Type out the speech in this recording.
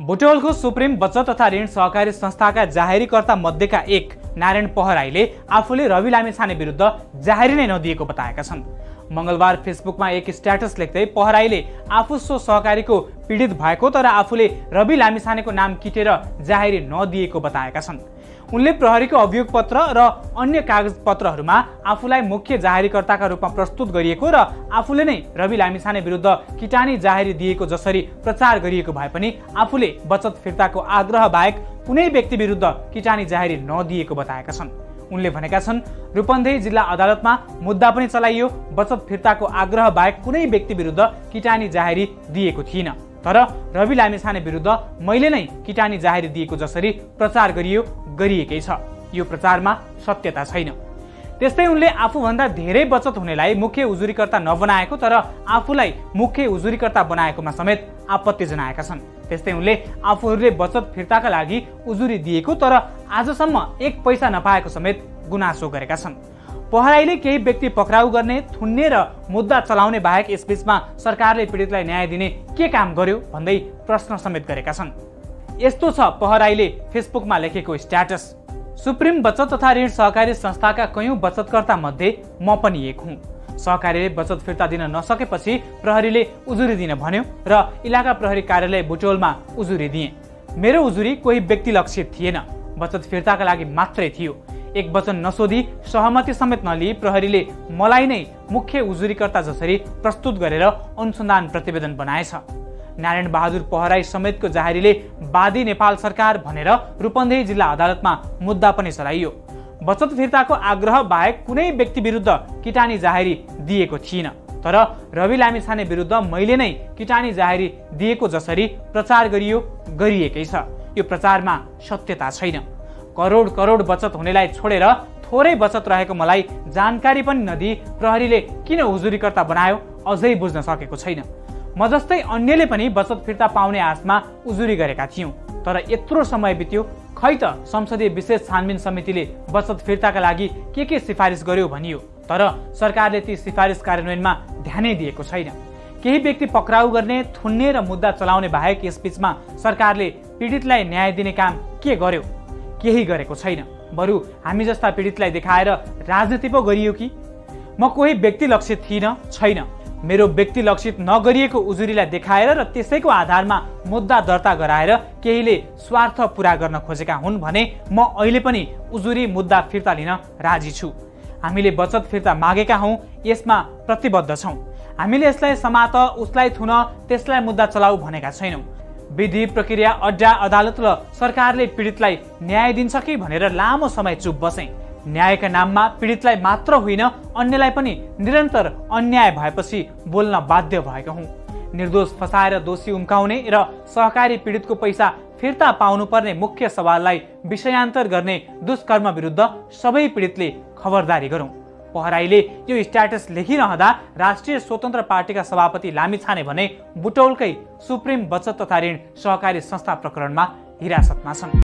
बुटवलको supreme बचत तथा ऋण सहकारी संस्थाका जाहेरीकर्ता मध्येका एक नारायण पहराईले आफूले रवि लामिछाने विरुद्ध जाहेरी नै नदिएको बताएका छन्। मंगलबार फेसबुकमा एक स्ट्याटस लेख्दै पहराईले आफू सो सहकारीको पीडित भएको तर आफूले रवि लामिछानेको नाम किटेर जाहेरी नदिएको बताएका छन्। उनले प्रहरीको अभियोग पत्र र अन्य कागजपत्रहरूमा आफूलाई मुख्य जाहेरीकर्ताका रूपमा प्रस्तुत गरिएको र आफूले नै रवि लामिछाने विरुद्ध किटानी जाहेरी दिएको जसरी प्रचार गरिएको भए पनि आफूले बचत फिर्ताको आग्रह बाहेक कुनै व्यक्ति विरुद्ध किटानी जाहेरी नदिएको बताएका छन्। उनले भनेका छन्, रूपन्देही जिल्ला अदालतमा मुद्दा पनि चलाइयो, बचत फिर्ताको आग्रह बाहेक कुनै व्यक्ति विरुद्ध किटानी जाहेरी दिएको थिइन, तर रवि लामिछाने विरुद्ध मैले नै किटानी जाहेरी दिएको जसरी प्रचार गरिएकै छ। यो प्रचारमा सत्यता छैन। त्यस्तै उनले आफूभन्दा धेरै बचत हुनेलाई मुख्य उजुरीकर्ता नबनाएको तर आफूलाई मुख्य उजुरीकर्ता बनाएकोमा समेत आपत्ति जनाएका छन्। त्यस्तै उनले आफूहरूले बचत फिर्ताका लागि उजुरी दिएको तर आजसम्म एक पैसा नपाएको समेत गुनासो गरेका छन्। पहराईले केही व्यक्ति पक्राउ गर्ने, थुन्ने र मुद्दा चलाउने बाहेक यसबीचमा सरकारले पीडितलाई न्याय दिने के काम गर्यो भन्दै प्रश्न समेत गरेका छन्। यस्तो छ पहराईले फेसबुकमा लेखेको स्ट्याटस। सुप्रिम बचत तथा ऋण सहकारी संस्थाका कयौं बचतकर्ता मध्ये म पनि एक हुँ। सहकारीले बचत फिर्ता दिन नसकेपछि प्रहरीले उजुरी दिन भन्यो र इलाका प्रहरी कार्यालय बुटवलमा उजुरी दिए। मेरो उजुरी कोही व्यक्ति लक्षित थिएन, बचत फिर्ताका लागि मात्रै थियो। एक वचन नसोधी सहमति समेत नलिई प्रहरीले मलाई नै मुख्य उजुरीकर्ता जसरी प्रस्तुत गरेर अनुसन्धान प्रतिवेदन बनाएछ। नारायण बहादुर पहराई समेतको जाहेरीले वादी नेपाल सरकार भनेर रूपन्देही जिल्ला अदालतमा मुद्दा पनि चलाइयो। बचत फिर्ताको आग्रह बाहेक कुनै व्यक्ति विरुद्ध किटानी जाहेरी दिएको थिइन, तर रवि लामिछाने विरुद्ध मैले नै किटानी जाहेरी दिएको जसरी प्रचार गरिएकै छ। यो प्रचारमा सत्यता छैन। करोड करोड बचत हुनेलाई छोडेर थोरै बचत रहेको मलाई जानकारी पनि नदिई प्रहरीले किन उजुरीकर्ता बनायो अझै बुझ्न सकेको छैन। म जस्तै अन्यले पनि बचत फिर्ता पाउने आशमा उजुरी गरेका थियौं, तर यत्रो समय बित्यो, खै त संसदीय विशेष छानबिन समितिले बचत फिर्ताका लागि के सिफारिस गर्यो भनियो, तर सरकारले ती सिफारिस कार्यान्वयनमा ध्यानै दिएको छैन। केही व्यक्ति पक्राउ गर्ने, थुन्ने र मुद्दा चलाउने बाहेक यसबीचमा सरकारले पीडितलाई न्याय दिने काम के गर्यो? केही गरेको छैन। बरु हामी जस्ता पीडितलाई देखाएर राजनीति पो गरियो कि? म कोही व्यक्ति लक्षित छैन। मेरो व्यक्ति लक्षित नगरिएको उजुरीलाई देखाएर र त्यसैको आधारमा मुद्दा दर्ता गराएर केहीले स्वार्थ पूरा गर्न खोजेका हुन् भने म अहिले पनि उजुरी मुद्दा फिर्ता लिन राजी छु। हामीले बचत फिर्ता मागेका हौं, यसमा प्रतिबद्ध छौं। हामीले यसलाई समात, उसलाई थुन, त्यसलाई मुद्दा चलाऊ भनेका छैनौं। विधि प्रक्रिया, अड्डा, अदालत र सरकारले पीडितलाई न्याय दिन्छ कि भनेर लामो समय चुप बसे। न्यायका नाममा पीडितलाई मात्र होइन अन्यलाई पनि निरन्तर अन्याय भएपछि बोल्न बाध्य भएका हौं। निर्दोष फसाएर दोषी उम्काउने र सहकारी पीडितको पैसा फिर्ता पाउनुपर्ने मुख्य सवाललाई विषयान्तर गर्ने दुष्कर्म विरुद्ध सबै पीडितले खबरदारी गरौं। पहराईले यो स्ट्याटस लेखिरहँदा राष्ट्रिय स्वतन्त्र पार्टीका सभापति लामिछाने भने बुटवलकै सुप्रिम बचत तथा ऋण सहकारी संस्था प्रकरणमा हिरासतमा छन्।